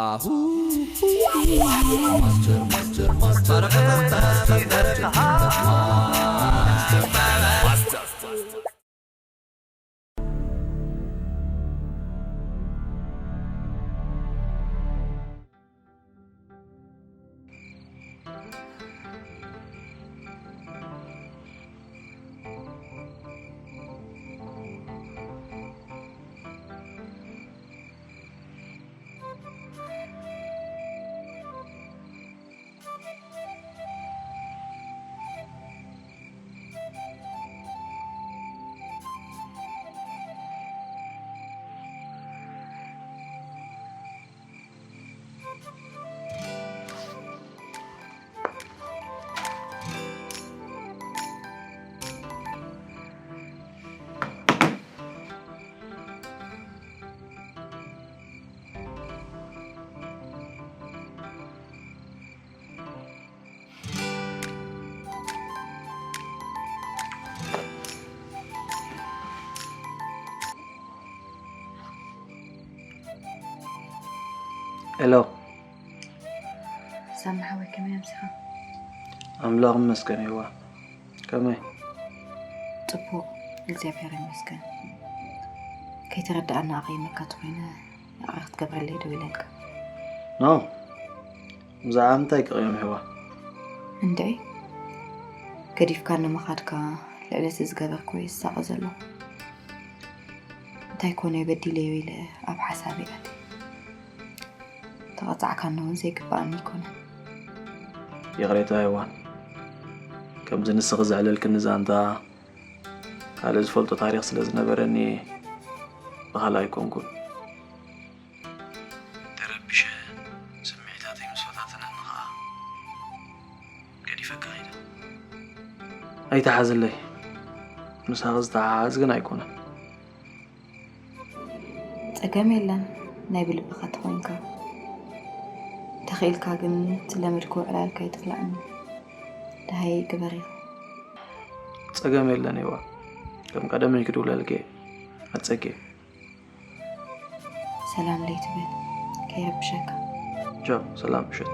ኣሁ ሄሎ። ሳሚ ሓወይ፣ ከመይ ኣምሲኻ? ኣምላኽ ይመስገን። ይዋ፣ ከመይ? ጽቡቕ፣ እግዚኣብሔር ይመስገን። ከይተረዳኣና ኣቐይመካ ተኾይነ፣ ይቕረ ክትገብረለይ ደው ኢለልካ። ኖ፣ ብዛዕባ ምንታይ ክቕየም፣ ይዋ? እንድዒ፣ ገዲፍካኒ ምኻድካ ልዕሊ እቲ ዝገበርኩ እየ ዝሳቐ ዘለኹ። እንታይ ኮነ በዲለዮ ኢለ ኣብ ሓሳብ ይኣቲ። ተቐጻዕካኒ እውን ዘይግባኣኒ ኣይኮነን። ይቕሬታ፣ ይዋ። ከምዚ ንስኺ ዘዕለልክኒ ዛንታ፣ ካልእ ዝፈልጦ ታሪኽ ስለ ዝነበረኒ፣ ብኻልእ ኣይኮንኩን። ተረቢሸ፣ ስምዒታተይ ምስ ፈታተነኒ ኸኣ፣ ገዲፈካ ኸይደ። ኣይትሓዝለይ። ምሳኺ ዝተሓሓዝ ግን ኣይኮነን። ጸገም የለን፣ ናይ ብልብኻ ተኾይንካ። እንተኽኢልካ ግን፣ እቲ ለመድክዎ ዕላልካ ኣይትኽልኣኒ። ደሃየ ግበር ኢኻ። ጸገም የለን፣ ይዋ። ከም ቀደመይ ክድውለልኪ እየ። ኣጸቂ። ሰላም ለይቲ በል፣ ከይረብሸካ። ቻው፣ ሰላም ምሸት።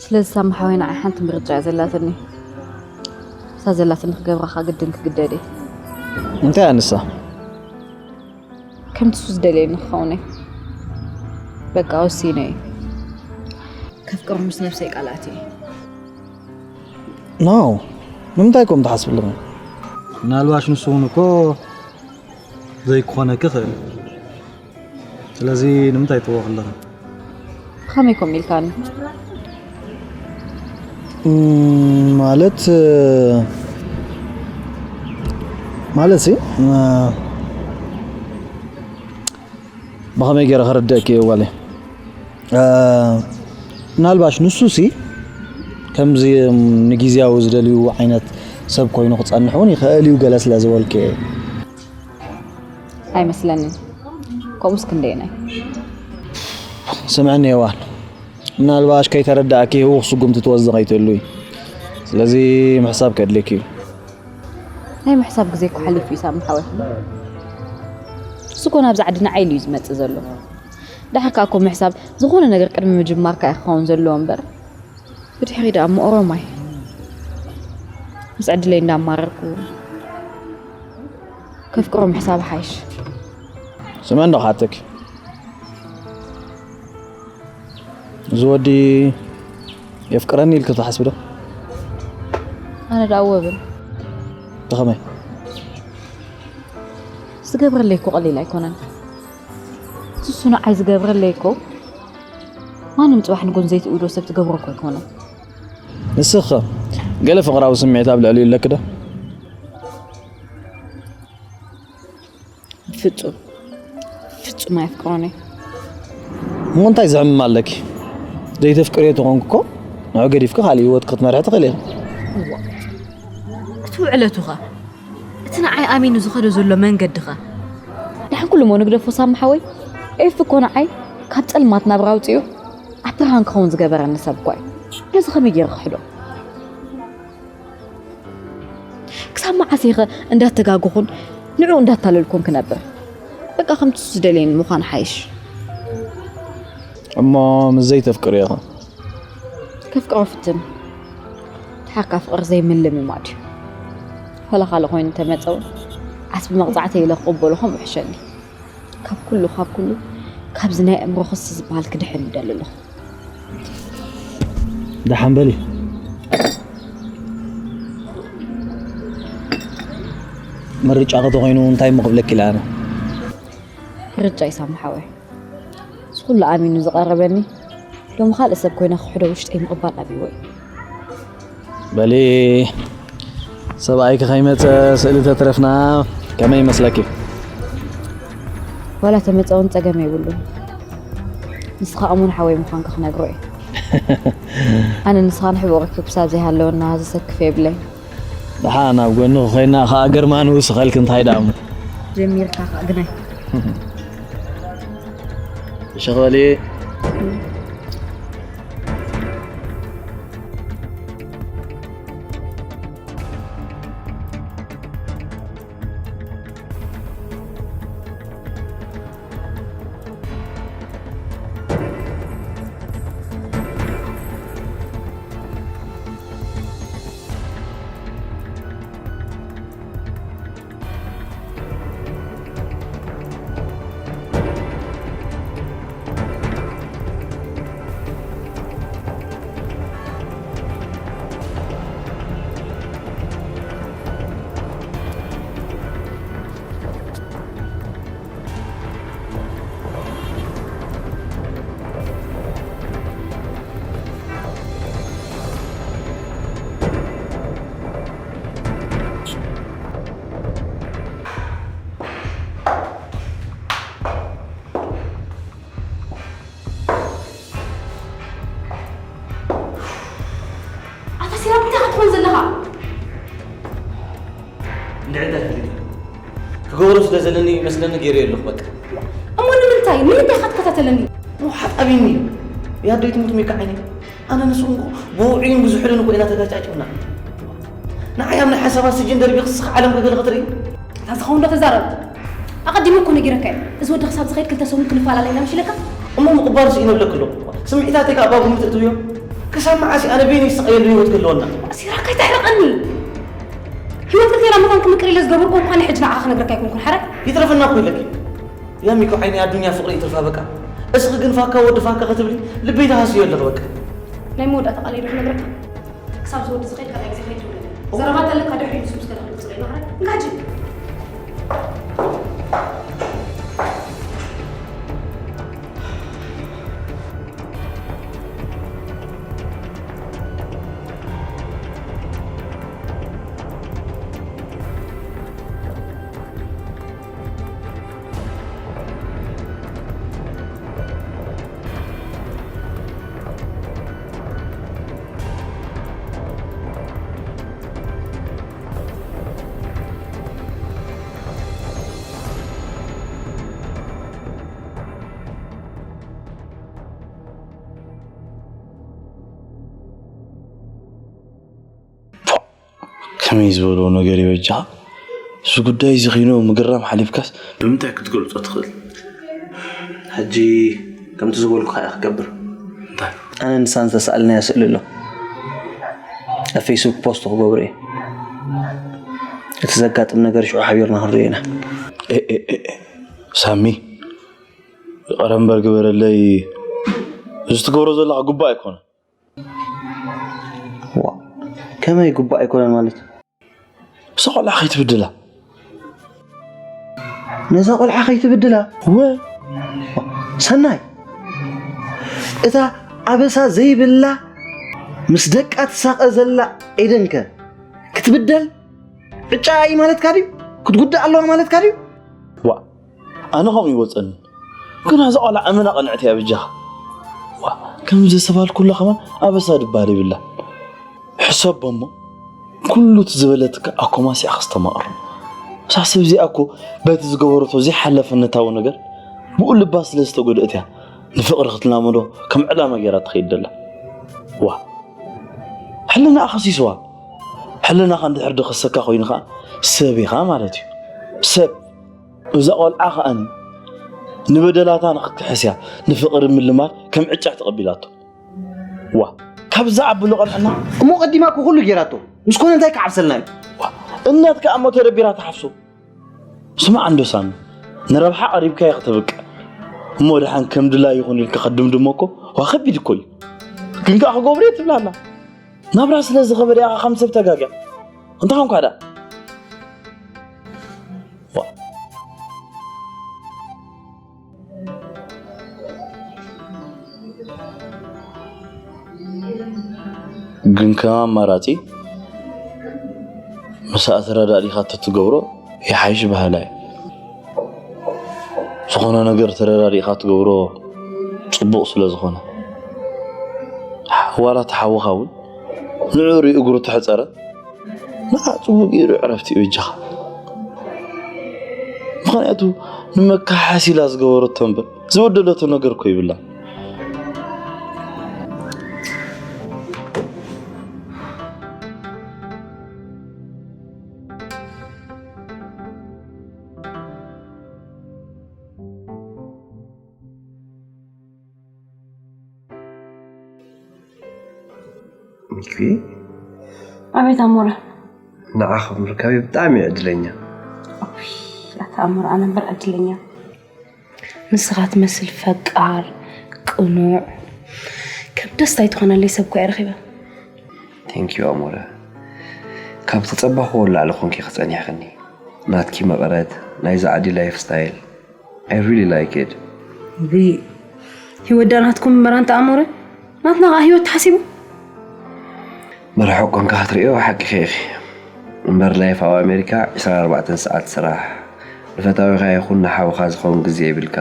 ስለዚ ሳሚ ሓወይ፣ ንዓይ ሓንቲ ምርጫ እያ ዘላትኒ። እሳ ዘላትኒ ክገብራ ከዓ ግድን ክግደድ እየ። እንታይ እያ ንሳ? ከምቲ እሱ ዝደልየኒ ክኸውን እየ። በቃ ወሲነ እየ። ከፍቅሮ ምስ ነብሰይ ቃል ኣትየ። ኖ፣ ንምንታይ ከም ትሓስብ ኣለኹ? ምናልባሽ ንሱ እውን እኮ ዘይክኾነኪ ይኽእል። ስለዚ ንምንታይ ትወኽ ኣለኻ? ብኸመይ ከም ኢልካኒ? እም፣ ማለት ማለት ሲ ብኸመይ ገይረ ከረድአኪ እየ ጓለይ? ምናልባሽ ንሱ ሲ ከምዚ ንግዜያዊ ዝደልዩ ዓይነት ሰብ ኮይኑ ክጸንሕ እውን ይኽእል እዩ ገለ ስለ ዝበልኩ እየ። ኣይመስለንን። ከምኡስ ክንደየናይ? ስምዕኒ የዋን፣ ምናልባሽ ከይተረዳእኪ ህውኽ ስጉምቲ ትወስዲ ከይትህልዊ። ስለዚ ምሕሳብ ከድልየኪ እዩ። ናይ ምሕሳብ ግዜ እኮ ሓሊፉ እዩ ሳሚ ሓወይ። እሱ እኮ ናብዛ ዓዲ ንዓይ ኢሉ እዩ ዝመጽእ ዘሎ። ድሓር ከኣ እኮ ምሕሳብ ዝኾነ ነገር ቅድሚ ምጅማርካ እዩ ክኸውን ዘለዎ እምበር፣ ብድሕሪ ደኣ እሞ ኦሮማይ ምስ ዕድለይ እንዳማረርኩ ከፍቅሮ ምሕሳብ ሓይሽ። ስምዒ እንዶ ክሓተኪ፣ እዚ ወዲ የፍቅረኒ ኢልኪ ትሓስቢ ዶ? ኣነ ደኣ እወ እብል። ብኸመይ? ዝገብረለይ እኮ ቀሊል ኣይኮነን። ንሱ ንዓይ ዝገብረለይ እኮ ማንም ጽባሕ ንጎን ዘይትእውዶ ሰብ ትገብሮ እኮ ኣይኮነን። ንስኺ ገለ ፍቕራዊ ስምዒት ኣብ ልዕሊኡ ኣለኪ ዶ? ፍጹም ፍጹም ኣየፍቅሮን እየ። እሞ እንታይ ዘዕምም ኣለኪ? ዘይተፍቅርዮ ተኾንኩ እኮ ንዑ ገዲፍኪ ካልእ ህይወት ክትመርሒ ትኽእሊ ኢኺ። እዋ፣ እቲ ውዕለቱኸ? እቲ ንዓይ ኣሚኑ ዝኸዶ ዘሎ መንገድኸ? ደሓን ኩሉ እሞ ንግደፎ ሳሚ ሓወይ። ኤፍ እኮ ንዓይ ካብ ጸልማት ናብራ ኣውጺኡ ኣብ ብርሃን ክኸውን ዝገበረኒ ሰብ እኳ እዩ። ነዚ ከመይ ገይረ ክሕዶ? ክሳብ መዓስ ኢኸ እንዳተጋገኹን ንዕኡ እንዳታለልኩን ክነብር? በቃ ከምቲ እሱ ዝደልየኒ ምዃን ሓይሽ። እሞ ምስ ዘይተፍቅርዮ ኸ? ከፍቅሮ ፍትን። ተሓካ ፍቕሪ ዘይምልምማድ እዩ። ዋላ ካልእ ኮይኑ እንተመጸ እውን ዓስቢ መቕጻዕተይ ኢለ ክቕበሎ ከምኡ ይሕሸኒ። ካብ ኩሉ ካብ ኩሉ ካብዚ ናይ ኣእምሮ ክሲ ዝበሃል ክድሕን ይደሊ ኣለኹ። ደሓን በሊ። ምርጫ ከተኾይኑ እንታይ እሞ ክብለኪ ኢለ ኣነ? ምርጫ ይሳሙ ሓወይ። እዚ ኩሉ ኣሚኑ ዝቐረበኒ ሎሚ ካልእ ሰብ ኮይነ ክሕዶ ውሽጠይ ምቕባል ኣብይዎ እዩ። በሊ ሰብኣይኪ ከይመፀ ስእሊ ተትረፍና ከመይ ይመስለኪ? ዋላ ተመፀ እውን ፀገም የብሉን። ንስኻ እሙን ሓወይ ምዃንካ ክነግሮ እየ። ኣነ ንስኻ ንሕቡእ ርክብ ክሳብ ዘይሃለወና ዘሰክፍ የብለይ። ደሓን ኣብ ጎንኺ ኮይና ኸዓ ግርማ ንውስኸልኪ እንታይ ደኣ እሞ። ጀሚርካ ኸዓ ግናይ። እሺ በሊ። ኣታ ሲራክ እንታይ ክትኮን ዘለኻ? እንድዒ እንታይ ክብል ክገብሮ ስለ ዘለኒ ይመስለኒ ገይረ ኣለኹ በቃ። እሞ ንምንታይ ንምንታይ ኢኻ ትከታተለኒ? ሓጣቢኒ ያደይ ትሙት ሜካ ዓይኒ ኣነ ንስኹም እኮ ብውዑይን ብዝሑልን እኮ ኢና ተጋጫጭና። ንዓይ ኣብ ናይ ሓሳባት ስጅን ደርቢ ክስኽ ዓለም ክገለ ክትርኢ። እታ ዝኸውን ዶ ተዛረብ? ኣቐዲመ እኮ ነጊረካ እየ። እዚ ወዲ ክሳብ ዝኸይድ ክልተ ሰሙን ክንፈላለ ኢና ምሽ ኢለካ? እሞ ምቕባል ስኢነ እብለኪ ኣለኹ። ስምዒታተይ ከኣ ባብ ምትእትውዮ። ክሳብ መዓስ ኣነ በይነይ ዝስቐየሉ ህይወት ክህልወና? ሲራክ ኣይተሕርቐኒ። ህይወት ክልቴና መታን ክምቅር ኢለ ዝገበርኩ እኳ ናይ ሕጂ ንዓኻ ክነግረካ ኣይኮንኩን ሓራይ። ይትረፈና እኮ ኢለኪ። ያሚኮ ዓይኒ ኣዱኛ ፍቕሪ ይትርፋ በቃ። እስኺ ግን ፋካ ወዲ ፋካ ክትብሊ ልበይ ተሃስዮ ኣለኺ በቃ። ናይ መወዳእታ ቃለይ ዶ ክነግረካ? ክሳብ ዝወዲ ዝኸይድ ካልኣይ ግዜ ከይትብለኒ። ዘረባ ተለካ ድሕሪ ምስ ምስ ከለክ ንጽበይ ማሕረ። እንጋጂ። ከመይ ዝበሎ ነገር ይበጃ እዚ ጉዳይ እዚ ኺኖ ምግራም ሓሊፍካስ ብምንታይ ክትገልጾ ትኽእል? ሕጂ ከምቲ ዝበልኩኻ እየ ክገብር። እንታይ? ኣነ ንሳን ዝተሳእልናዮ ስእሊ ኣሎ ኣብ ፌስቡክ ፖስት ክገብሮ እየ። እቲ ዘጋጥም ነገር ሽዑ ሓቢርና ክንሪኦ ኢና። ሳሚ ቀረምበር ግበረለይ። እዚ ትገብሮ ዘለኻ ጉባእ ኣይኮነ። ከመይ ጉባእ ኣይኮነን ማለት? እዛ ቆልዓ ከይትብድላ። ነዛ ቆልዓ ከይትብድላ? ወ ሰናይ እታ ኣበሳ ዘይብላ ምስ ደቃ ትሳቐ ዘላ ኤደንከ ክትብደል ዕጫ እዩ ማለትካ ድዩ? ክትጉዳእ ኣለዋ ማለትካ ድዩ? ዋ ኣነ ከምኡ ይወፀኒ። ግን እዛ ቆልዓ ኣመና ቅንዕቲ እያ በጃኻ። ዋ ከምዚ ዝተባልኩላ ከማን ኣበሳ ድባል ይብላ። ሕሰቦ እሞ ኩሉ እቲ ዝበለትካ ኣኮማሲያ ከስተማቕሮ። እዛ ሰብ እዚኣ እኮ በቲ ዝገበረቶ ዘይሓለፈነታዊ ነገር ብኡ ልባ ስለ ዝተጎድእት እያ ንፍቕሪ ክትላመዶ ከም ዕላማ ገይራ ትኸይድ ደላ። ዋ ሕልናኣ ከሲስዋ። ሕልናኻ እንድሕር ድኸሰካ ኮይኑ ኸዓ ሰብ ኢኻ ማለት እዩ። ሰብ እዛ ቆልዓ ከኣኒ ንበደላታ ንኽትክሕስ እያ ንፍቕሪ ምልማድ ከም ዕጫ ተቐቢላቶ። ዋ ካብዛ ኣበሎ ቀንዕና። እሞ ቀዲማ እኮ ኩሉ ጌራቶ ምስ ኮነ እንታይ ክዓብሰልና እዩ? ዋ እናትካ እሞ ተደቢራ ትሓፍሶ። ስማዕ እንዶ ሳሚ ንረብሓ ቀሪብካዮ ከተብቅዕ እሞ ደሓን ከም ድላይ ይኹን ኢልካ ከድምድሞ እኮ ዋ ከቢድ እኮ እዩ። ግን ከኣ ክገብሮ እየ ትብላና ናብራ ስለ ዝኸበደ ኢኻ ከም ሰብ ተጋግያ። እንታይ ኾንካ ደኣ? ግን ከም ኣማራፂ ምሳኣ ተረዳዲኻ ተትገብሮ ይሓይሽ በሃላይ። ዝኾነ ነገር ተረዳዲእኻ ትገብሮ ፅቡቕ ስለ ዝኾነ ዋላ እቲ ሓውኻ እውን ንዕኡ ሪኡ እግሩ ተሕፀረ ንዓ ፅቡቅ ገይሩ ዕረፍቲ እዩ በጃኻ። ምኽንያቱ ንመካሓስ ኢላ ዝገበረቶ እምበር ዝበደለቶ ነገር እኮ ይብላን። ሚኪ ኣቤት ኣሞራ። ንዓኺ ብምርካበይ ብጣዕሚ እየ ዕድለኛ። ኣታ ኣሞራ ኣነ እምበር ዕድለኛ። ንስኻ ትመስል ፈቃር፣ ቅኑዕ፣ ከም ደስታይ ትኾነለይ ሰብ እኮ እየ ረኺበ። Thank you ኣሞረ። ካብ ተጸበኽዎ ንላዕሊ ኾንኪ ኢኺ ጸኒሕክኒ። ናትኪ መቐረት፣ ናይዛ ዓዲ ላይፍ ስታይል፣ I really like it። ውይ ህይወት ደኣ ናትኩም እምበር ኣንታ ኣሞረ ናትና ከኣ ህይወት ተሓሲቡ። ብርሑቕ ኮንካ ክትርእዮ ሓቂኺ ኢኺ። እምበር ላይፍ ኣብ ኣሜሪካ ዕስራን ኣርባዕተን ሰዓት ስራሕ፣ ንፈታዊኻ ይኹን ንሓውኻ ዝኸውን ግዜ የብልካ።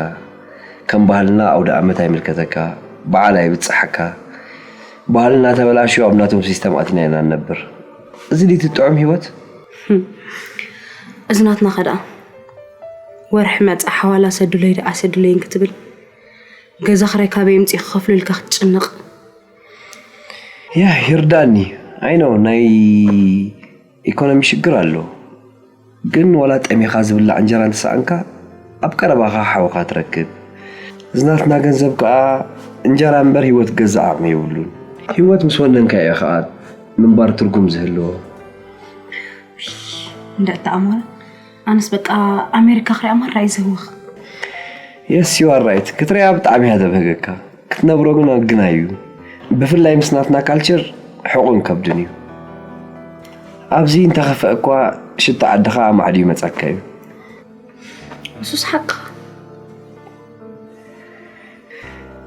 ከም ባህልና ኣውደ ኣመት ኣይምልከተካ፣ በዓል ኣይብጽሓካ። ባህልና ተበላሽዩ ኣብ ናቶም ሲስተም ኣቲና ኢና ንነብር። እዚ ድዩ እቲ ጥዑም ህይወት? እዚ ናትና ከ ደኣ ወርሒ መጻ ሓዋላ ሰዱለይ ደኣ ሰዱለይን ክትብል ገዛ ክራይ ካበይ ኣምጺእ ክኸፍሎ ኢልካ ክትጭነቕ። ያ ይርዳኒ። I know ናይ ኢኮኖሚ ሽግር ኣሎ፣ ግን ዋላ ጠሚኻ ዝብላዕ እንጀራ እንተሰኣንካ ኣብ ቀረባኻ ሓውኻ ትረክብ። እዚ ናትና ገንዘብ ከኣ እንጀራ እምበር ህይወት ገዛእ ዓቕሚ የብሉን። ህይወት ምስ ወነንካ እየ ከኣ ምንባር ትርጉም ዝህልዎ። እንደ ተኣሞረ ኣነስ በቃ ኣሜሪካ ክሪኣ ማራ እዩ ዝህወኽ። የስ ዩ ኣር ራይት። ክትሪኣ ብጣዕሚ እያ ተብህገካ፣ ክትነብሮ ግን ግና እዩ። ብፍላይ ምስ ናትና ካልቸር ሕቑን ከብድን እዩ። ኣብዚ እንተኸፍአ እኳ ሽታ ዓድኻ ኣማዕድዩ መጻካ እዩ። ንሱስ ሓቅኻ።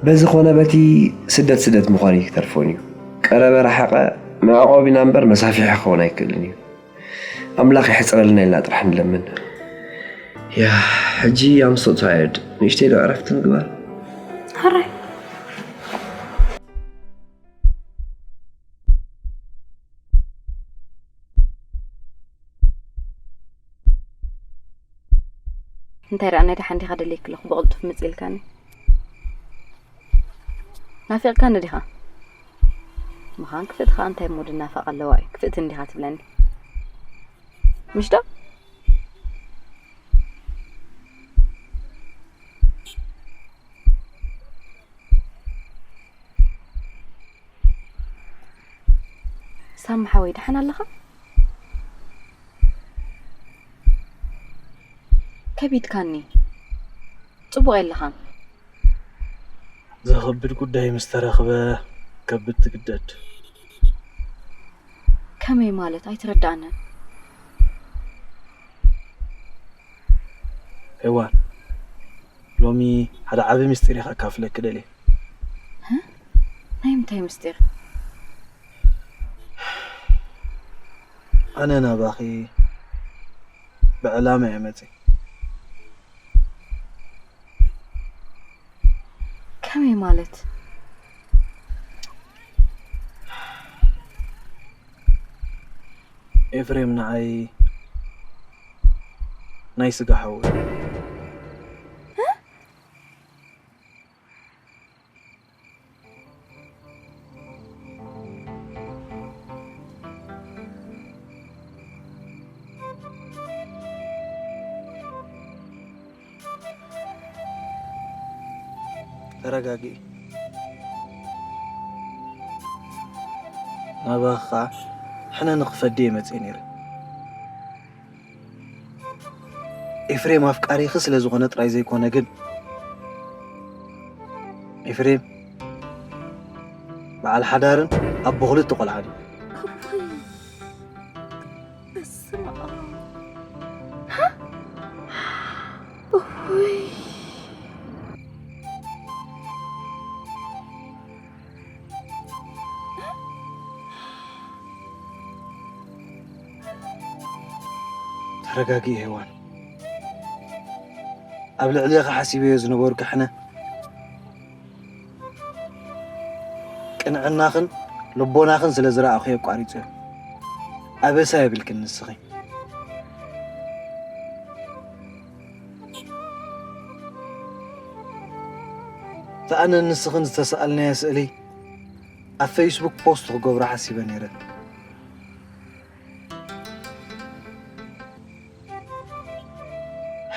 በዚ ኾነ በቲ ስደት ስደት ምዃን ይተርፎን እዩ። ቀረበ ረሓቐ መዕቆቢና እምበር መሳፊሒ ክኸውን ኣይክእልን እዩ። ኣምላኽ የሕፅረልና ኢልና ጥራሕ ንለምን። ያ ሕጂ I'm so tired፣ ንእሽተይ ዶ ዕረፍቲ ንግበር። ሕራይ እንታይ ደኣ ናይ ደሓን ዲኻ ደልየኪ ኣለኹ ብቕልጡፍ ምጽእ ኢልካኒ። ናፊቕካኒ ዲኻ? ምዃን ክፍእቲ ኸኣ እንታይ እሞ ድናፋቕ ኣለዋ እዩ? ክፍእቲ እንዲኻ ትብለኒ። ምሽ ዶ? ሳሚ ሓወይ ደሓን ኣለኻ? ከቢድካኒ። ጽቡቕ የለኻን። ዘኸብድ ጉዳይ ምስ ተረኽበ ከብድ ትግደድ። ከመይ ማለት ኣይትረዳእንን። ሄዋን፣ ሎሚ ሓደ ዓቢ ምስጢር እየ ከካፍለኪ ደልየ። ናይ ምንታይ ምስጢር? ኣነ ናባኺ ብዕላማ እየ መጺእ። ከመይ ማለት? ኤፍሬም ንዓይ ናይ ስጋ ሓው እዩ። ተረጋግኢ። ናባኺ ኸዓ ሕነ ንኽፈዲ እየ መፂእ ነይረ። ኤፍሬም ኣፍቃሪኺ ስለ ዝኾነ ጥራይ ዘይኮነ ግን ኤፍሬም በዓል ሓዳርን ኣቦ ክልተ ቆልዓን እዩ። በስመ ኣብ። ሃ? እውይ። ተረጋጊ ሄዋን። ኣብ ልዕሌኺ ሓሲበዮ ዝነበርኩ ሕነ ቅንዕናኽን ልቦናኽን ስለ ዝረኣኹ የቋሪፀዮ። ኣበሳ የብልክን ንስኺ። እታ ኣነን ንስኽን ዝተሰኣልናያ ስእሊ ኣብ ፌስቡክ ፖስት ክገብሮ ሓሲበ ነይረ።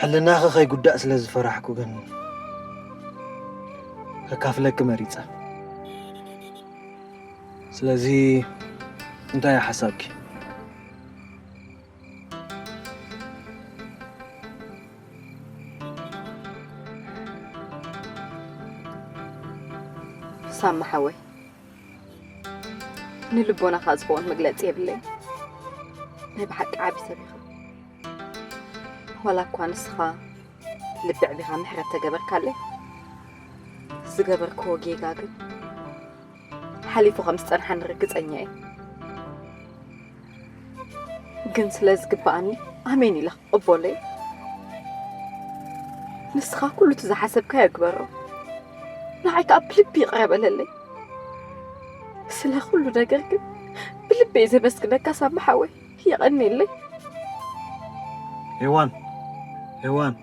ሕልናኺ ከይጉዳእ ስለ ዝፈራሕኩ ግን ከካፍለኪ መሪጸ። ስለዚ እንታይ እዩ ሓሳብኪ? ሳሚ ሓወይ፣ ንልቦናኻ ዝኸውን መግለጺ የብለይ። ናይ ብሓቂ ዓቢ ሰብ ኢኻ። ዋላ እኳ ንስኻ ልቢ ኣዕቢኻ ምሕረት ተገበርካለይ፣ ዝገበርክዎ ጌጋ ግን ሓሊፉ ከም ዝጸንሓኒ ርግጸኛ እየ። ግን ስለ ዝግብኣኒ ኣሜን ኢለ ክቕበሎ እየ። ንስኻ ኩሉ እቲ ዝሓሰብካዮ ግበሮ፣ ንዓይ ከኣ ብልቢ ይቕረ በለለይ። ስለ ኩሉ ነገር ግን ብልቢ እየ ዘመስግነካ ሳሚ ሓወይ፣ የቐንየለይ። ሄዋን፣ ሄዋን፣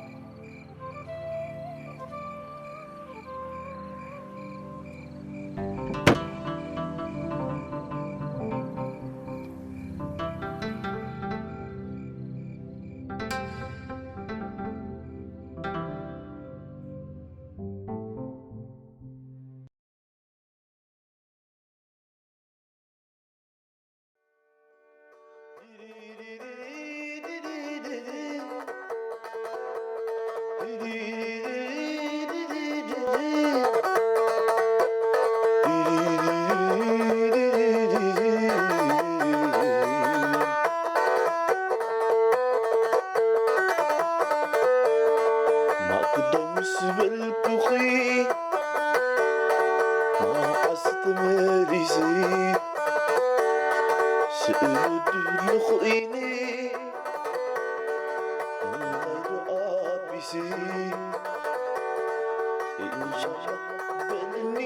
በልኒ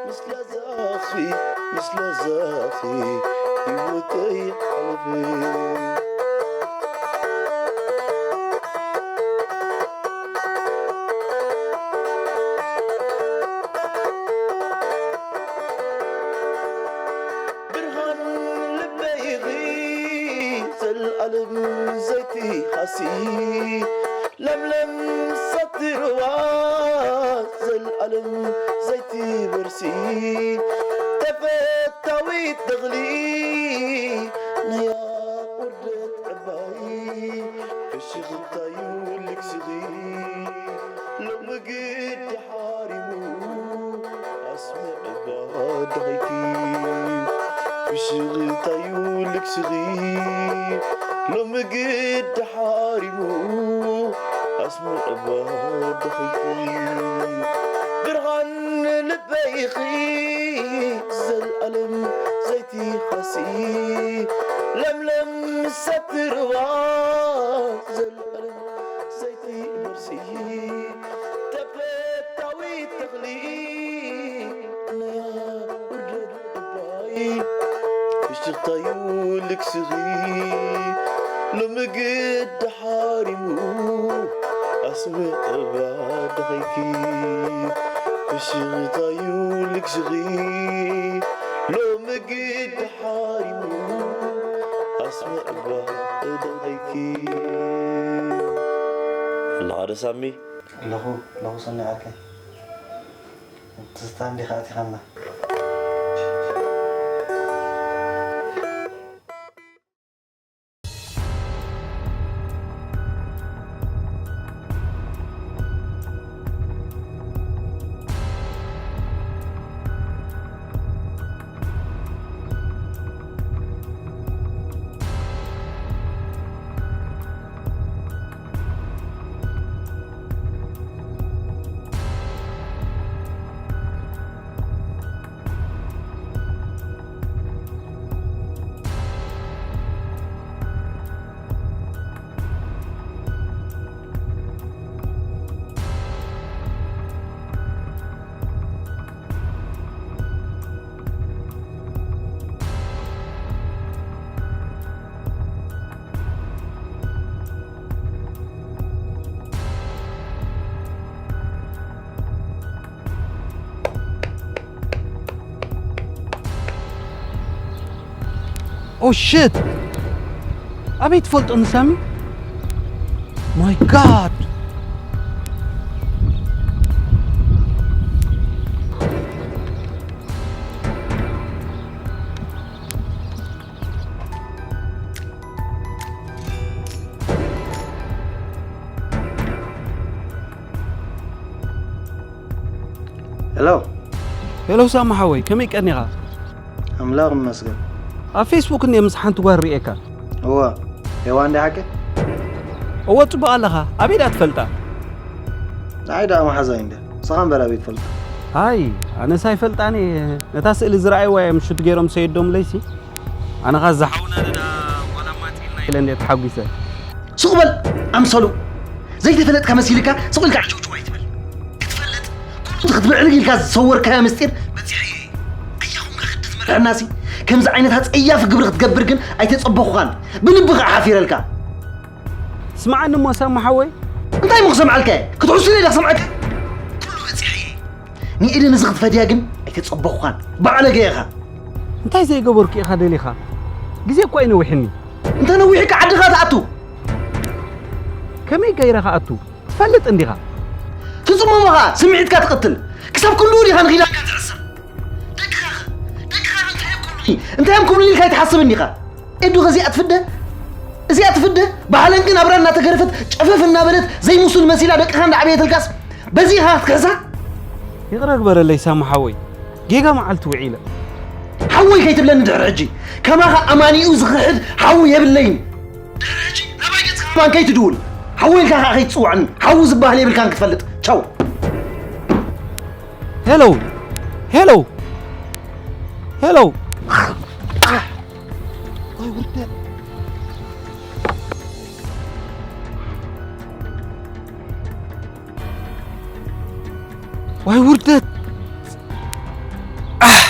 ምስ ላዛኺ፣ ምስ ላዛኺ ህይወተይ ሓለፈ። ብርሃን ልበይ ኢኺ፣ ዘልኣለም ዘይትኻሲ፣ ለምለም ሳትርዋ፣ ዘልኣለም ዘይትበርሲ፣ ተፈታዊት ተኽሊ ናይ ውርደት ዕባይ፣ ፍሽኽታዩ ልግስኺ፣ ሎሚ ግዲ ሓሪሙ፣ ኣስምዕባ ደኸይኪ፣ ፍሽኽታዩ ልግስኺ፣ ሎሚ ግዲ ሓሪሙ፣ ኣስምዕባ ደኸይኪ፣ ብርሃን ልበይኺ፣ ዘልኣለም ዘይትኻሲ፣ ለምለም ሳትርዋ፣ ዘልኣለም ዘይትበርሲ፣ ተፈታዊት ተኽሊ ናይ ውርደት ዕባይ፣ ፍሽኽታዩ ልግስኺ፣ ሎሚ ግዲ ሓሪሙ፣ ኣስምዕባ ደኸይኪ፣ ፍሽኽታዩ ልግስኺ፣ ሎሚ ግዲ ሓሪሙ፣ ኣስምዕባ ደኸይኪ። ኣለኻ ዶ ሳሚ? ኣለኹ፣ ኣለኹ ሰኒ ዓርከይ። ትዝታ እንዲኻ ኣእቲኻና። Oh shit! ኣበይ ትፈልጦ ንሳሚ? My God! ሄሎ። ሄሎ ሳሚ ሓወይ፣ ከመይ ቀኒኻ? ኣምላኽ ይመስገን። ኣብ ፌስቡክ እንድየ ምስ ሓንቲ ጓል ርእየካ። እወ፣ ሄዋን ዲያ ሓቂ? እወ፣ ጽቡቕ ኣለኻ። ኣበይ ደኣ ትፈልጣ? ንዓይ ደኣ መሓዛይ እንድያ። ንስኻ እምበር ኣበይ ትፈልጣ? ኣይ፣ ኣነስ ኣይፈልጣን እየ። ነታ ስእሊ ዝረኣይዋ እዮም ሹት ገይሮም ሰይዶም ለይሲ። ኣነ ኸኣ እዛ ሓውና ደኣ ዋላ ማት ኢልና ኢለ እንድየ ተሓጒሰ። ሱቕ በል ኣምሰሉ። ዘይተፈለጥካ መሲልካ ሱቕ ኢልካ ዓጨውጭው ኣይትበል። ክትፈልጥ፣ ኩሉ እቲ ክትምዕርግ ኢልካ ዝሰወርካዮ ምስጢር በጺሐዮ እየ። ኣያ ኹንካ ክዲ ትመርሐናሲ፣ ከምዚ ዓይነት ኣጸያፊ ግብሪ ክትገብር ግን ኣይተጸበኹኻን። ብልቢ ኸኣ ሓፊረልካ። ስምዓኒ እሞ ሳሚ ሓወይ። እንታይ እሞ ክሰምዓልካ እየ? ክትሕሱኒ ኢለ ክሰምዓካ? ኩሉ በጺሐዮ እየ። ንኤደን እዚ ክትፈድያ ግን ኣይተጸበኹኻን። ባዕለገ ኢኻ። እንታይ ዘይገበርኩ ኢኻ ደሊኻ? ግዜ እኳ እዩ ነዊሕኒ። እንተ ነዊሕካ ዓድኻ ትኣቱ። ከመይ ገይረ ክኣቱ? ትፈልጥ እንዲኻ። ትጽመሞ ኸኣ ስምዒትካ ትቐትል። ክሳብ ክንድኡ ዲኻ ንኺዳንካ ትዕሰብ? ደቅኻ ኸ? ደቅኻ ኸ እንታይ እዮም ክብሉኒ? እንታይ እዮም ክብሉኒ ኢልካ ኣይትሓስብን ዲኻ? ኤዱ ኸ እዚኣ ትፍደ? እዚኣ ትፍደ? ባህለን ግን ኣብራ እናተገረፈት ጨፈፍ እናበለት ዘይምሱል መሲላ ደቅኻ እንዳዕበየትልካስ በዚ ኢኻ ክትክሕሳ? ይቕረ ግበረለይ ሳሚ ሓወይ። ጌጋ መዓልቲ ውዒለ። ሓወይ ከይትብለኒ ድሕሪ ሕጂ። ከማኻ ኣማኒኡ ዝኽሕድ ሓው የብለይን። ድሕሪ ሕጂ ናባይ ገጽካ ከማን ከይትድውል። ሓወይ ኢልካ ከኣ ከይትጽውዓኒ። ሓው ዝበሃል የብልካን ክትፈልጥ። ቻው። ሄሎ። ሄሎ። ሄሎ። ኣይ ውርደት። ዋይ ውርደት! ኣሕ!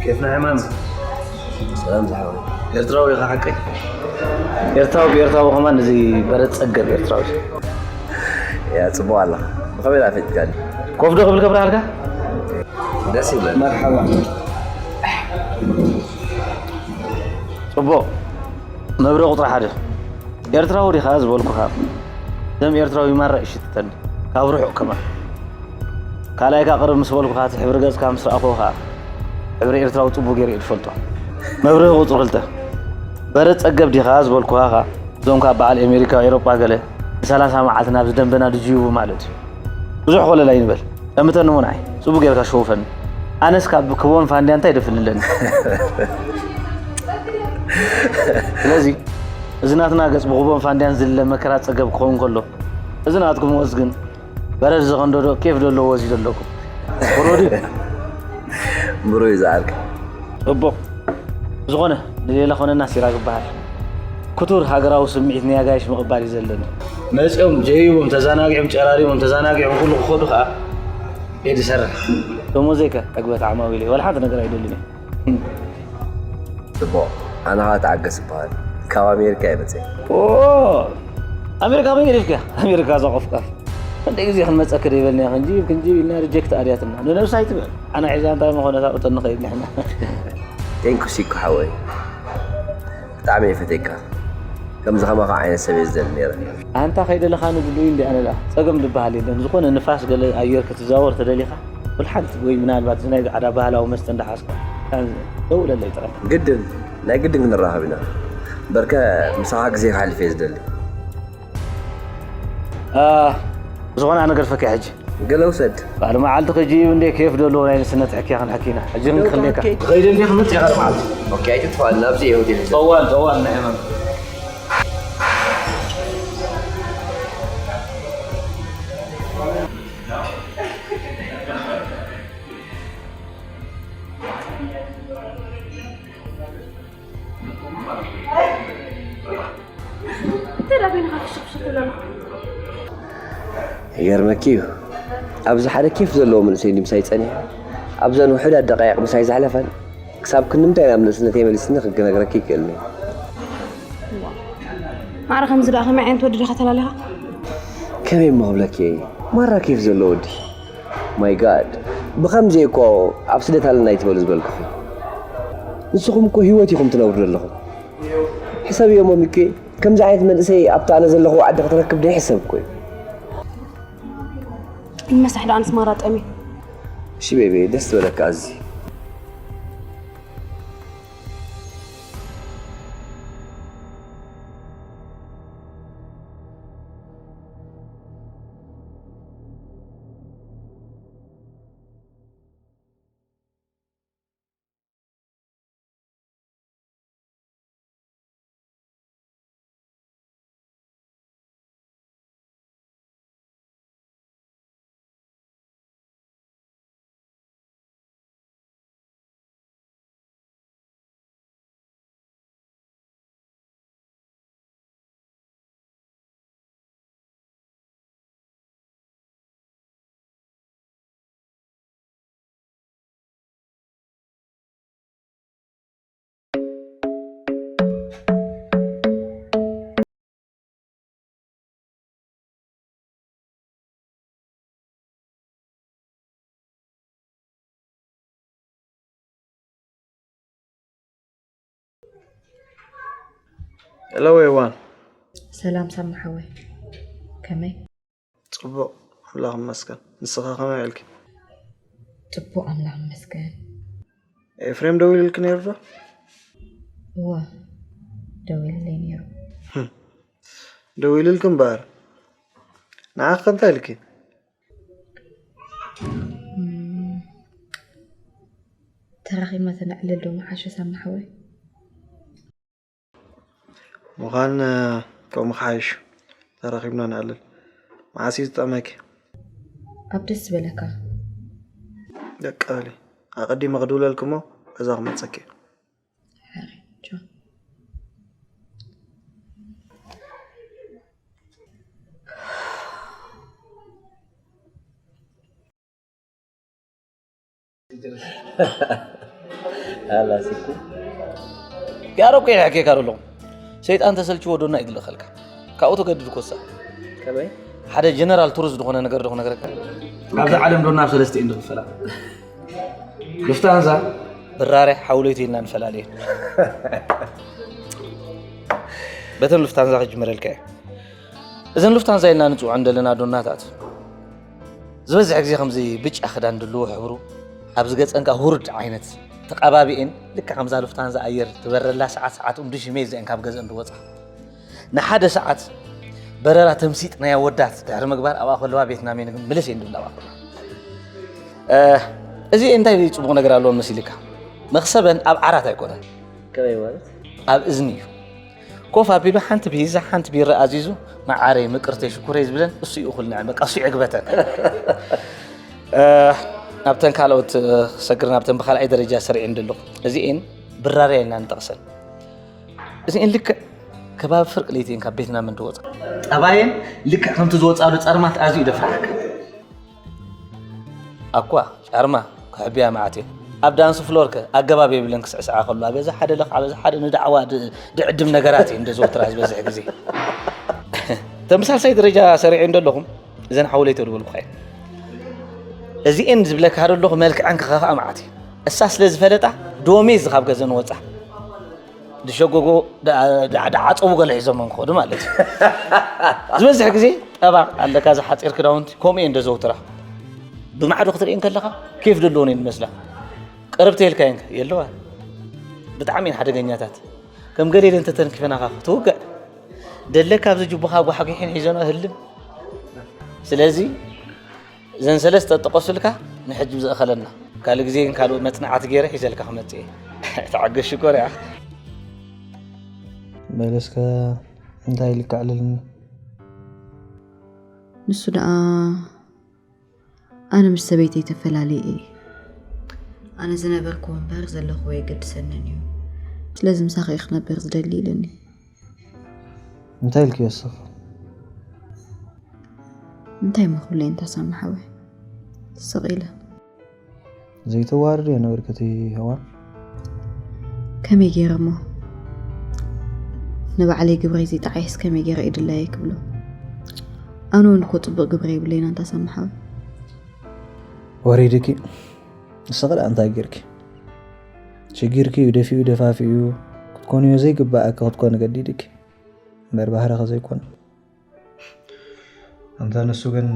ኬፍ ናይ ማን? ሰላም ዝሓወይ። ኤርትራዊ ኢኻ ሓቀይ? ኤርትራዊ ብኤርትራዊ ከማን እዚ በረድ ጸገብ ኤርትራዊ። ያ፣ ጽቡቕ ኣለኻ። ብኸመይ ዳ ኣፍሊጥካኒ? ኮፍ ዶ ክብል ከብርሃልካ? ደስ ይብለኒ። መርሓባ። ጽቡቕ። መብረ ቁጽሪ ሓደ። ኤርትራዊ ዲኻ ዝበልኩኻ፣ ደም ኤርትራዊ ማራ እሽትተኒ፣ ካብ ርሑቕ ከማን። ካልኣይካ ቅርብ ምስ በልኩኻ፣ እቲ ሕብሪ ገጽካ ምስ ረኣኹ ኸኣ፣ ሕብሪ ኤርትራዊ ጽቡቕ ገይረ እየ ዝፈልጦ። መብርሂ ቁጽሪ ክልተ። በረድ ጸገብ ዲኻ ዝበልኩኻ ኸኣ፣ እዞም ካብ በዓል ኣሜሪካ፣ ኤውሮጳ ገለ፣ ንሰላሳ መዓልቲ ናብዚ ደንበና ድጅይቡ ማለት እዩ። ብዙሕ ኮለል ኣይንበል። ጠምተኒ እሞ ንዓይ ጽቡቕ ጌርካ ሸውፈኒ። ኣነስ ካብ ክቦን ፋንድያ እንታይ ደፍልለኒ? ስለዚ እዚ ናትና ገጽ ብክቦን ፋንድያን ዝልለ መከራ ጸገብ ክኸውን ከሎ፣ እዚ ናትኩም ወዝ ግን በረድ ዝኸንደዶ ኬፍ ዘለዎ ወዝ እዩ ዘለኩም። ብሩህ ድዩ? ብሩህ እዩ ዝዓርከይ። ጽቡቕ። ዝኾነ ንሌላ ኮነና ሲራክ ይበሃል። ክቱር ሃገራዊ ስምዒት ናይ ኣጋይሽ ምቕባል እዩ ዘለኒ። መጺኦም ጀይቦም ተዘናጊዖም ጨራሪሞም ተዘናጊዖም ኩሉ ክኸዱ ከኣ ኢድ ይሰርሕ። ደሞዘይ ከ ዕግበት ዓማዊለይ ዋላ ሓንቲ ነገር ኣይደልን እየ። ጽቡቕ። ኣነ ኸኣ ተዓገስ እበሃል። ካብ ኣሜሪካ እየ መጺአ። ኦ! ኣሜሪካ መን ገዲፍካ? ኣሜሪካ እዛ ቆፍቃፍ። ክንደይ ግዜ ክንመጸኪ ደይበልናዮ ክንጂብ ክንጂብ ኢልና ሪጀክት ኣድያትና። ንነብሳ ኣይትበል። ኣነ ሒዛ እንታይ ምኾነ ታውጠኒ ኸይድ ንሕና። ቴንክ ዩ ሲኮ ሓወይ። ብጣዕሚ እየ ፈትየካ። ከምዚ ከማኻ ዓይነት ሰብ እየ ዝደሊ ነይረ። ኣንታ ከይደለኻኒ ድሉይ እንዲ ኣነ ደኣ። ጸገም ዝበሃል የለን። ዝኾነ ንፋስ ገለ ኣየር ክትዛወር ተደሊኻ፣ ብልሓንቲ ወይ ምናልባት እዚ ናይ ጻዕዳ ባህላዊ መስተ እንዳሓዝካ፣ ደውለለይ ጥራይ። ግድን፣ ናይ ግድን ክንራኸብ ኢና። በርከ ምሳኻ ግዜ ከሕልፍ እየ ዝደሊ። አ፣ ዝኾነ ኣነ ገድፈኪ ሕጂ። ገለ ውሰድ። ካልእ መዓልቲ ክጂ እንደ ኬፍ ደሎ ናይ ንስነት ሕክያ ክንሕኪና። ሕጂ ክንክለካ። ኦኬ። ትኸይድ እንደ ክመጽእ ካልእ መዓልቲ። ኦኬ፣ ኣይትጥፋእና። ኣብዚ እየ ሆቴል። ጠዋል፣ ጠዋል፣ ናይ ሕማም። እንታይ ደኣ በይንኻ ፍሽኽ ፍሽኽ ትብለና? ይገርመኪ እዩ። ኣብዚ ሓደ ኬፍ ዘለዎ መንእሰይ እንዲ ምሳይ ጸኒሑ፣ ኣብዘን ውሑዳት ደቃይቕ ምሳይ ዘሕለፈን፣ ክሳብ ክንድምንታይ ናብ ንእስነተይ መሊስኒ ክነግረኪ ይክእልኒ። እዋ። ማዕረ ከምዚ ደኣ ከመይ ዓይነት ወዲ ዲኻ ተላሊኻ? ከመይ እሞ ክብለኪ እየ? ማራ ኬፍ ዘለዎ ወዲ። ማይ ጋድ። ብኸምዚ እኮ ኣብ ስደት ኣለና ኣይትበሉ ዝበልኩኹም። ንስኹም እኮ ህይወት ኢኹም ትነብሩ ዘለኹም። ሕሰብዮ እሞ ሚኪ፣ ከምዚ ዓይነት መንእሰይ ኣብቲ ኣነ ዘለኹዎ ዓዲ ክትረክብ ደይሕሰብ እኮ እዩ። ይመሳሕ ደኣ ኣነስ ማራ ጠምየ። እሺ ቤቢ፣ ደስ ዝበለካ ኣዚ። ሄሎ ሄዋን። ሰላም ሳሚ ሓወይ፣ ከመይ? ጽቡቕ፣ ኣምላኽ ይመስገን። ንስኻ ከመይ ውዒልኪ? ጽቡቕ፣ ኣምላኽ ይመስገን። ኤፍሬም ደዊሉልኪ ነይሩ ዶ? እወ፣ ደዊሉለይ ነይሩ። ደዊሉልኪ እምበኣር፣ ንዓኺ ከ እንታይ ኢልኪ? እም፣ ተራኺብና ተነዕልል ዶ ምሓሸ ሳሚ ሓወይ? ምዃን ከምኡ ክሓይሽ። ተራኺብና ንዕልል። መዓስ እዩ ዝጥዕመኪ? ኣብ ደስ ዝበለካ። ደቂ በሊ። ኣቐዲመ ክድውለልኪ እሞ ገዛ ክመጸኪ። ሕራይ፣ ቻው። ኣላሲኩ ያረኩ ይሕኬካ ኣለኹ። ሰይጣን ተሰልችዎ ዶና ይግልኸልካ። ካብኡ ተገድድ ኮሳ። ከመይ? ሓደ ጀነራል ቱር ዝኾነ ነገር ዶ ክነግረካ። ኣብዚ ዓለም ዶና ኣብ ሰለስተ እየን ዝኽፈላ። ሉፍታንዛ፣ ብራርያ ሓውለይቱ ኢልና ንፈላለየ። በተን ሉፍታንዛ ክጅመረልካ እየ። እዘን ሉፍታንዛ ኢልና ንፅውዐን ዘለና ዶናታት ዝበዝሕ ግዜ ከምዚ ብጫ ክዳን ድልዎ ሕብሩ ኣብዚ ገፀን ከዓ ሁርድ ዓይነት ተቐባቢኤን ልክዕ ከምዛ ሉፍታንዛ ኣየር ትበረላ ሰዓት ሰዓት እምዱ ሽሜ ዘአን ካብ ገዘ እንድወፃ ንሓደ ሰዓት በረራ ተምሲጥ ናይ ኣወዳት ድሕሪ ምግባር ኣብኣ ከለዋ ቤትና ሜን ምልስ እየን ድብላ ኣብኣ ከለዋ እዚ እንታይ ፅቡቕ ነገር ኣለዎ መሲልካ መኽሰበን ኣብ ዓራት ኣይኮነን ከመይ ማለት ኣብ እዝኒ እዩ ኮፍ ኣቢሉ ሓንቲ ፒዛ ሓንቲ ቢራ ኣዚዙ መዓረይ ምቅርተይ ሽኩረይ ዝብለን እሱ እዩ እኹል ንዕም በቃ እሱ የግበተን ኣብተን ካልኦት ሰግር ናብተን ብካልኣይ ደረጃ ሰሪዕን ደለኹ እዚኤን ብራርያ ኢልና ንጠቕሰን እዚኤን ልክዕ ከባቢ ፍርቂ ለይቲ እየን ካብ ቤትና ምእንቲ ወፃ ጠባየን ልክዕ ከምቲ ዝወፃሉ ፃርማት ኣዝዩ ደፍራሓካ ኣኳ ጫርማ ክሕብያ መዓት እየ ኣብ ዳንስ ፍሎር ከ ኣገባብ የብለን ክስዕስዓ ከሎ ኣበዛ ሓደ ለኽዓ በዛ ሓደ ንዳዕዋ ድዕድም ነገራት እየ እንደዘወትራ ዝበዝሕ ግዜ ተምሳልሳይ ደረጃ ሰሪዐ እንደለኹም እዘን ሓውለይ ተድበልኩ እየ እዚኤን ዝብለካ ደለኹ መልክዐን ክኸፍኣ መዓት እየ እሳ ስለ ዝፈለጣ ዶሜ ዝኻብ ገዘን ወፃ ዝሸጎጎ ዳዓፀቡ ገለ ሒዞም እንክኸዱ ማለት እዩ ዝበዝሕ ግዜ ጠባቕ ኣለካ ዝሓፂር ክዳውንቲ ከምኡ እየ እንደዘውትራ ብማዕዶ ክትርእየን ከለኻ ኬፍ ደለዎን እየን መስላ ቅርብቲ የልካየን የለዋ ብጣዕሚ እየን ሓደገኛታት ከም ገሌለ እንተተንኪፈናኻ ክትውግዕ ደለካ ኣብዚ ጅቡኻ ጓሕጊሕን ሒዘኖ ህልም ስለዚ እዘን ሰለስተ ጠቀሱልካ ንሕጂ ዝእኸለና ካልእ ግዜ ግን ካልእ መፅናዕቲ ገይረ ሒዘልካ ክመፅእ እየ ተዓገስ ሽኮር እያ በለስከ እንታይ ኢልካ ዕልልኒ ንሱ ደኣ ኣነ ምስ ሰበይተይ ተፈላለየ እየ ኣነ ዝነበርክዎ እምበር ዘለኽዎ የገድሰንን እዩ ስለዚ ምሳኺ ክነብር ዝደሊ ኢልኒ እንታይ ኢልክዮ እስኺ? እንታይ እሞ ክብለይ እንታ ሳሚ ሓወይ? ስቕ ኢለ። ዘይተዋርድዮ ነበርክቲ ሄዋን? ከመይ ገይረ እሞ? ንባዕለይ ግብረይ ዘይጠዓይስ ከመይ ገይረ እየ ድላየ ክብሎ? ኣነ እውን እኮ ፅቡቕ ግብረ የብለይን ኣንታ ሳሚ ሓወይ። ወሪድኪ? ንስኺ ደኣ እንታይ ጌርኪ? ሽጊርኪ እዩ ደፊኡ ደፋፊኡ ክትኮንዮ ዘይግባኣኪ ክትኮኒ ገዲድኪ እምበር ባህርኺ ዘይኮነ። ኣንታ ንሱ ግን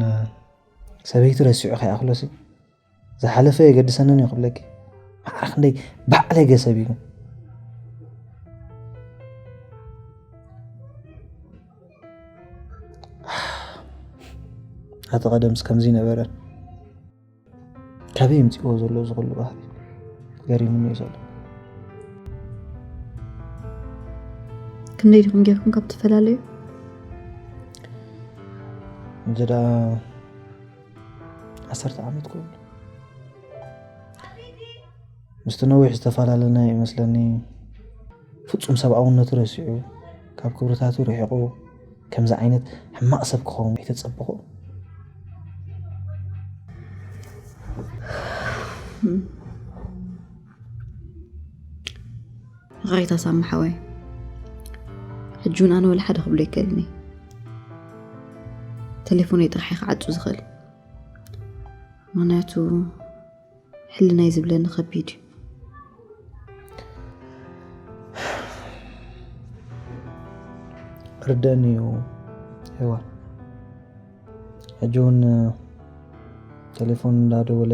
ሰበይቲ ረሲዑ ከይኣኽሎሲ ዝሓለፈ የገድሰንን እዩ ክብለኪ። ማዕረ ክንደይ ባዕለገ ሰብ እዩ ግን። ኣቲ ቀደምስ ከምዚ ነበረ። ካበይ የምፅእዎ ዘሎ እዚ ኩሉ ባህሪ ገሪሙኒ እዩ ዘሎ። ክንደይ ዲኹም ጌርኩም ካብ ትፈላለዩ? እንጂ ደኣ ዓሰርተ ዓመት ኮይኑ ምስቲ ነዊሕ ዝተፈላለና እዩ መስለኒ ፍጹም ሰብኣውነቱ ረሲዑ ካብ ክብርታቱ ርሒቑ ከምዚ ዓይነት ሕማቕ ሰብ ክኸውን ኣይተጸበኹ። ይቕሬታ ሳሚ ሓወይ፣ ሕጂ እውን ኣነ ወላ ሓደ ክብሎ ኣይክእልን እየ። ተሌፎነይ ጥራሕ እየ ክዓጹ ዝኽእል፣ ምኽንያቱ ሕልናይ ዝብለኒ ከቢድ እዩ። ርደን እዩ። ሄዋን፣ ሕጂ እውን ቴሌፎን እንዳደወለ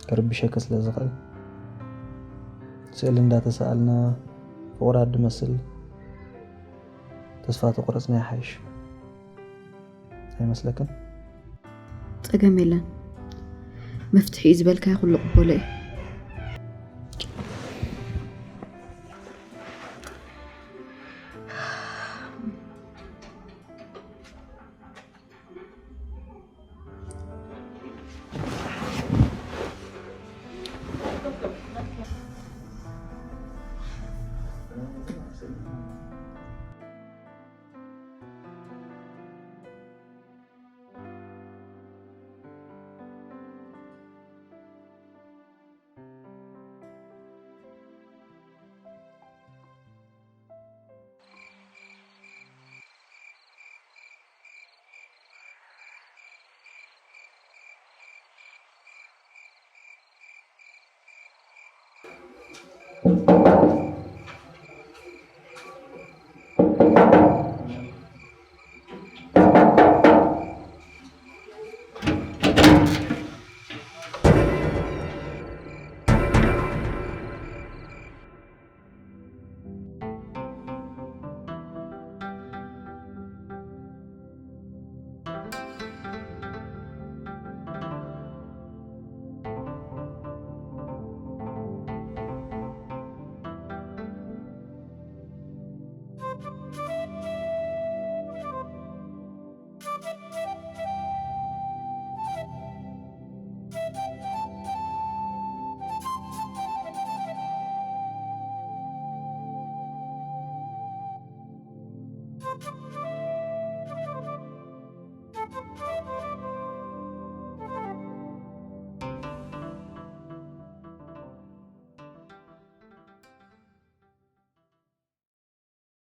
ክርብሸኪ ስለ ዝኽእል፣ ስእሊ እንዳተሰኣልና ፍቑራት ድመስል ተስፋ ተቆረጽና ይሓይሽ። ኣይመስለክን? ጸገም የለን። መፍትሒ እዩ ዝበልካዮ ኩሉ ቅበሎ እዩ።